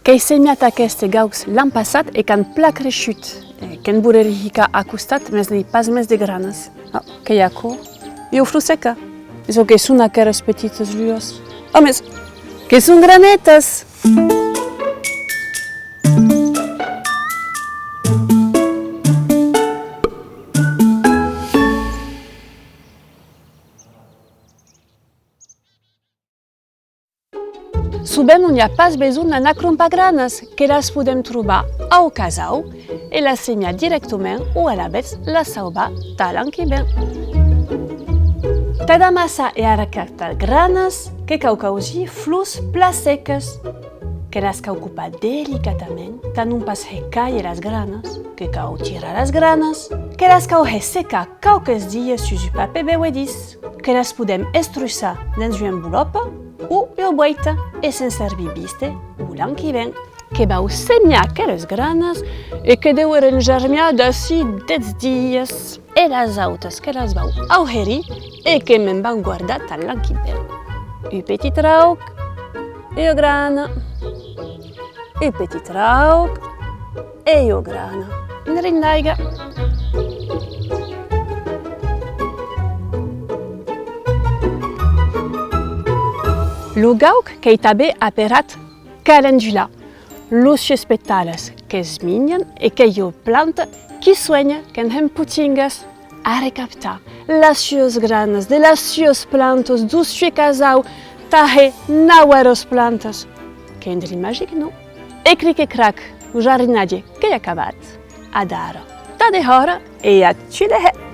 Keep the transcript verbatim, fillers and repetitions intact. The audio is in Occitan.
Qu'èi semiat aqueste gauc l'an passat e qu'an plan creishut. Eh, que'n volerí hicar a costat, mès n'èi pas mès de granas. Ah, qu'ei aquò? Ua flor seca. E çò que son aqueras petitas luas? Ah, mès que son granetas! Sovent non i a pas besonh d'anar crompar granas, que las podem trobar au casau e las semiar dirèctament o alavetz las sauvar tà l'an qui ven. Tad amassar e arrecar tas granas, que cau causir flors plan secas, que las cau copar delicatament tà non pas hèr càller las granas, que cau tirar las granas, que las cau hèr secar quauques dias sus un papèr beuedís, que las podem estruçar dens ua envolòpa o ua boita e se'n servir viste o l'an qui ven. Que vau semiar aqueras granas e que deurén germiar d'ací dètz dias. E las autas que las vau auherir e que me'n vau guardar tà l'an qui ven. Un petit trauc, ua grana. Un petit trauc e ua grana. Un drin d'aiga. Lo gauc qu'ei tanben aperat calendula. Los sues petalas que's minjan e qu'ei ua planta qui suenha, que'n hèm potingas. A recaptar las suas granas de las suas plantas, deu sue casau, tà hèr naueras plantas. Qu'ei un drin magic, non? E cric e crac, lo jardinatge qu'ei acabat. Adara, tà dehòra e a tu de hèr!